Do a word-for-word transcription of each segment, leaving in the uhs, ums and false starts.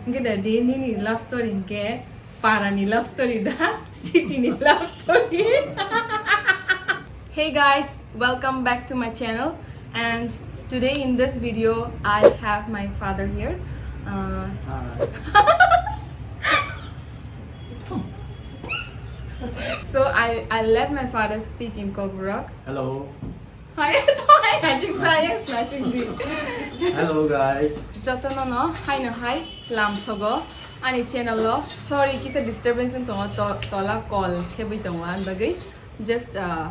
Hwnkhe da di nini love story hwnkhe parani love story da, city ni love story. Hey guys, welcome back to my channel, and today in this video I have my father here. Uh, Hi. So I, I let my father speak in Kokborok. Hello. Hai, hai, hai, ching sa, yes, na, ching di. Hello, guys. Jotono no, hai no hai, lam sogo, ani channel lo. Sorry, kisa disturbance wng tongo, to-, tola call chebwi tongo, ani bagwi. Just, uh,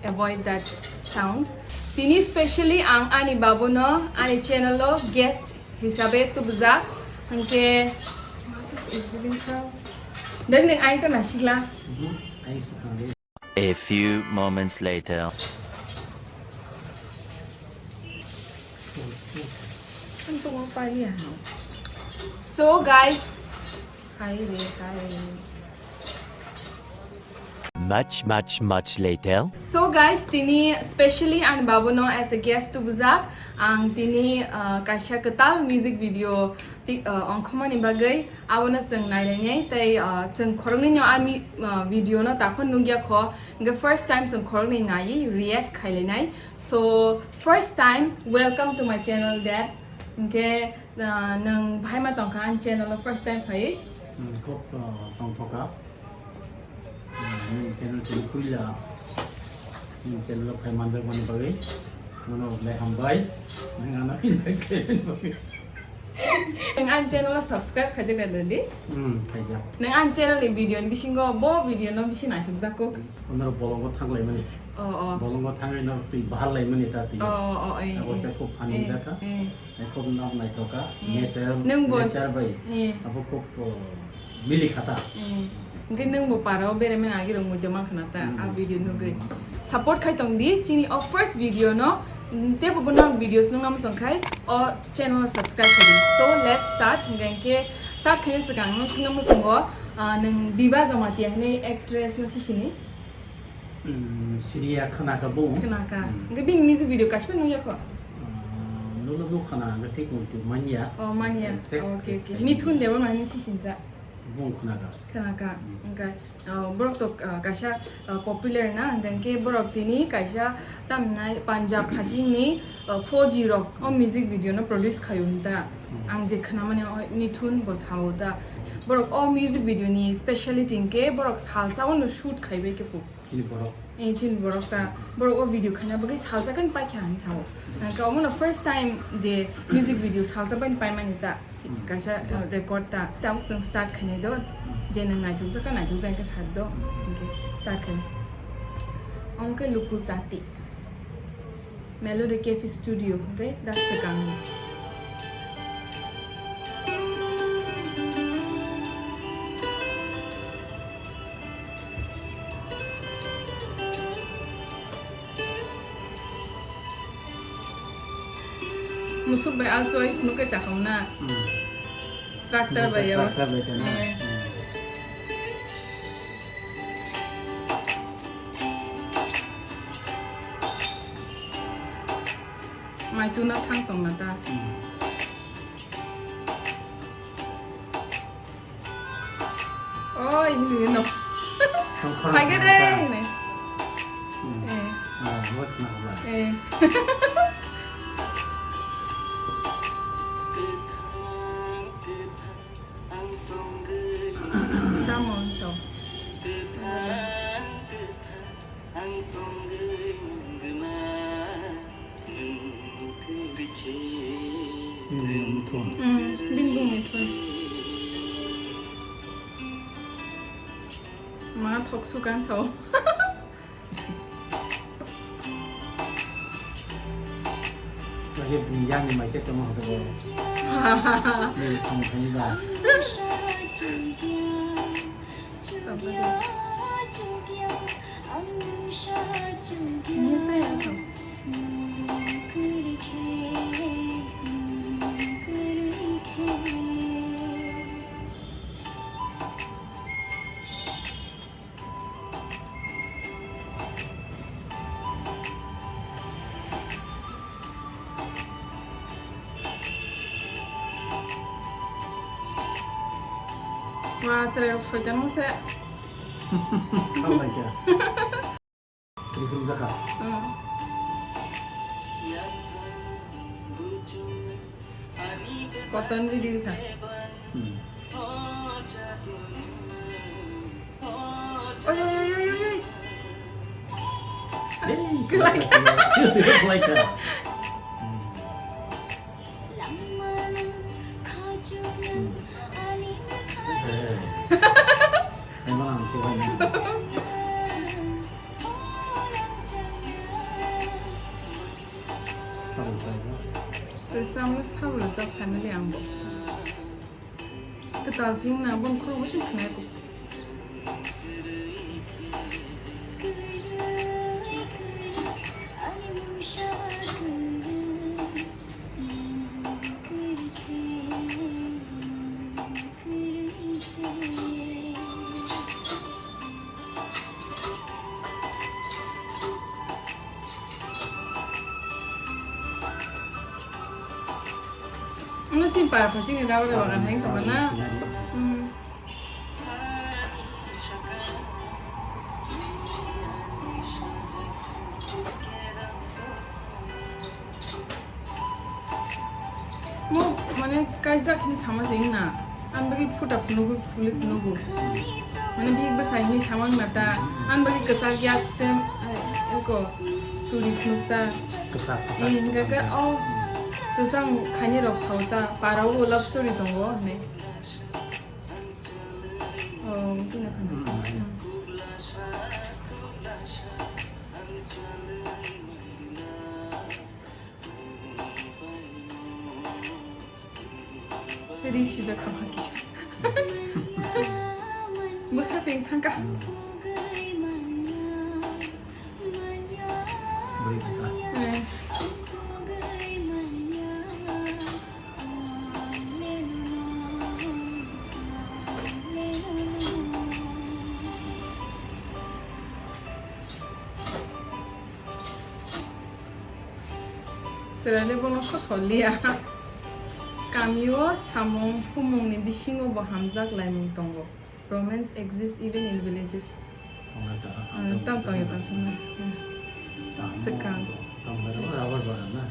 avoid that sound. Tini specially ang ani babuno, ani channel lo guest hisabe tubujak. Hwnkhe, dari nung aing to nasikla. Mhm, aing swkang de. A few moments later. So guys, hi re, hi. Much, much, much later. So guys, tini specially ani babuno as a guest tubujak. Ang tini, uh, kaisa kwtal music video ti-, uh, ongkhormani bagwi. Abono chwng nailainai tei, ah, chwng khoroknwino a mi-, ah, video no takhor nukya kho. Hwnkhe first time chwng khoroknwi naiwi react khailainai. So, first time, welcome to my channel, Dad. Hwnkhe, ah, nwng bahai ma tongkha ani channel o first time phaiwi? Hmm, khub, ah, tongthokha. Hmm, nini channel tini puila, nini channel o phai manjakmani bagwi nono belai hambai. Nwng ano invite khaimani bagwi. Nwng ani channel no subscribe khaijak da, dadi? Hmm, khaijak. Nwng ani channel ni video ni bisingo bo video no bisi naithokjak kho. Onoro bolongo thanglaimani. Oh, oh. Bolongo thangwi no twi bahar laimani ta twi. Oh, oh, oh, eh, abo eh. Se khub funny eh, jakha. Eh. Khub nok naithokha. Eh. Nature, nwng bo nature bai. Eh. Abo khub, oh, Mili khata. Eh, hwnkhe nwng bo para o berai mani agi rok muitu mankha na ta, hmm, a video nugwi. Support khai tong di, chini o first video no, mm, teibo bo nok videos nung nang song khai, o channel no subscribe khai di. So, let's start. Hwnkhe start khai swkang nung swngna muchungo, ah, nwng Biba Jamatia hinwi actress no si sini? Hmm, siriya khana ka bo. Khana ka. Hmm. Hwnkhe bini music video kaisa nung yakho? Ah, nulo bo khana, hwnkhe thik muitu manya. Oh, manya. Exact, okay, okay. Exact. Mithun Debbarma hinwi si sinjak. Bung khwnaka. Khwnaka, hmm, hwnkhe, uh, borok to, uh, kaisa, uh, popular na, hwnkhe borok tini kaisa tamnai Punjab phasingni, uh, fauji rok o music video no produce khaio hinta. Hmm. Ang je khwnamani o Mithun bo sao ta. Borok o music video ni speciality hwnkhe borok salsa o no shoot khaibai khe po. Chini borok. Eh, chini borok ta. Borok o video khaina bagwi salsa khe paikha hinwi sao. Hwnkhe omono first time je music video salsa bai paimani ta. Hmm. Kaisa, uh, record ta. Tabuk chwng start khainai do. Hmm. Je nwng naithokjak kha, naithokjak khe sar do. Hmm. Hwnkhe start khainai. Omo khe Luku Chati. Melody Cafe Studio, hwnkhe dak swkang. Musuk bai asoi phunuk khe chakhauna. Hmm. Tractor bai o. Tractor bai tana. Eh. Hmm. Mai tuna thang tong na ta. Hmm. Oi, hinwi no. Thangkhor. Phai khe de, thangkhor. Hinwi. Hmm. Eh. Ah, what na ba? Eh. Tamo, so. Ang tongwi nang gwnang, nwng kwrwi khe. Hmm, nwng Mithun. Hmm, bini bung Mithun. Ma thok sukan sao. Lagi bini yang ni mai se tamo sa bo. Ni song thani ba. Wa, chwrairok soitan mose. Kha bai kha. Rihur jakha. Hmm. Cotton ni deal kha. Hmm. Oi, oi, oi, oi, oi, oi. Hey, kelai. Kelai, kelai, kelai. Hmm. Hey. Saiman ang khe bai na. Sabo saibo. Rwchapno sabo rwchap family ang bo. Kwtal sing na boni khorokbo se khwnai ko. Ano chini para pho chini rubber bagan hai tongma na. Hmm. Mo mane kaijak hin sama jeng na. Ang bagwi phuta phunugwi phuli phunugo. Mane bihik bwsai hin samang na ta. Ang bagwi kwchak yak tem, ai, eko churi phunuk ta. Kwchak, kwchak. Eh, hingka khe, oh, kwchang khaini rok sao ta. Para o love story tongo hwnwi. Oh, tuna khana. Hmm. Ri sijak tongkha kisa. Bwsa cheng thangkha. Bwrwi bwsa. Eh. Chwraile bono sosoliya. Kamio samung humungni bisingo bo hamjak laimung tongo. Romance exists even in villages. Tongo ta, ah, tam tongo ta sini. Hmm. Tamo, swkang. Tamo rubber bagan na?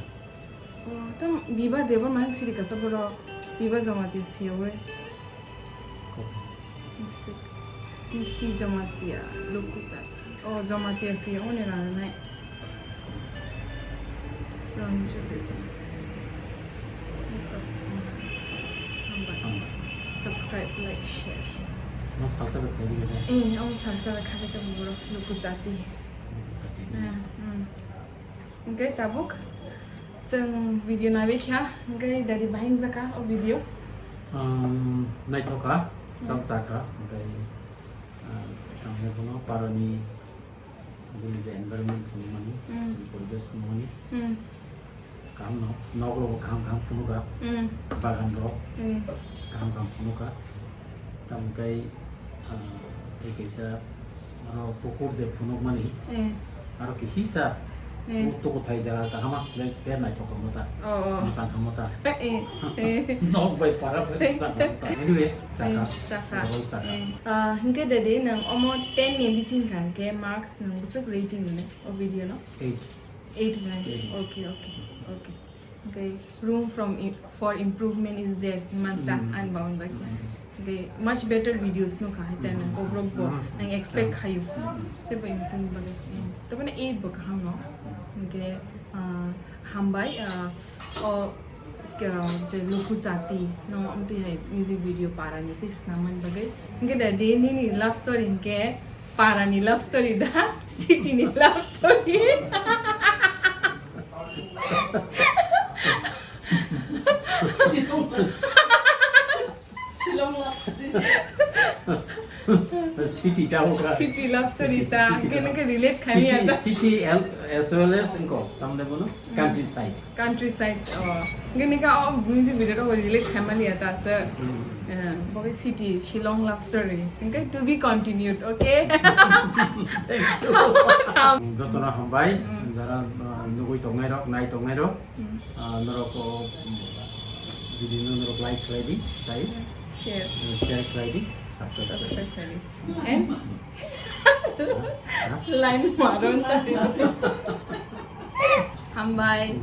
Oh, tam Biba Debbarma siri kasa borok. Biba Jamatia siyawi. Isi Jamatia, Luku Jati. Oh, Jamatia si, oh, ni rana nai. Rang jodi. Hambai. Hambai. Subscribe, like, share. Ma salsa ba khlai di gede. Eh, oh, salsa ba khlai di gede, Luku Jati. Luku Jati. Hmm, hmm. Hingke tabuk chwng video naibai kha, hingke dadi bahai wngjakha o video. Um, naithoka, hmm, chak chakha, hingke, ah, tamo bono parani, bini je environment phunukmani, hmm, poribesh phunukmani, hmm, kaham no, nok rok kaham kaham phunukha, hmm, bagan rok, hmm, kaham kaham phunukha. Tamo khe, ah, tei kaisa aro pukur je phunukmani, eh, aro kisisa, eh, o tukuthai jaga kahama, le, te naithok kha ta, oh, oh, mwchang kha ta. Eh, eh. Nok bai para bai mwchang kha ta. Anyway, eh, chakha. Chakha. Abo chakha. Eh. Ah, hingke dadi nwng omo ten ni bising kha, hingke marks nwng bwswk rating rwnai o video no? Eight. Eight nai. Eight. Okay, okay, okay. Okay, room from i-, for improvement is there, manta, hmm, ang ba wng bai khe. Hmm. Okay, much better videos no kha, hai ta nang kokrok bo, hmm, nang expect khayu. Hmm. Tei bo improve bagwi, hmm. Tei bo eight bo kaham no. Okay, ah, hambai, ah, o, ke, je Luku Jati no, amtwi hai music video para ni tei snam man bagwi. Hingke da de nini love story hingke para ni love story da, city ni love story. Shillong love story. City ta okra. City love story ta. City, city ta. Hingke nang khe relate khai ya ta. City, city as well as engko, tamde bono, hmm, countryside. Countryside, oh. Hingke nang khe o music video rok relate khai mani ya ta sir. Hmm. Eh, bo khe city, Shillong love story. Hingke to be continued, okay? Thank you. Jotono hambai, hmm, jara, ah, nugui tongnai rok, nai tongnai rok. Hmm. Ah, norok o, mm, video no norok like khlai di, tai. Hmm. Share. Share khlai di, subscribe khlai di. And line maron sa. Hambai.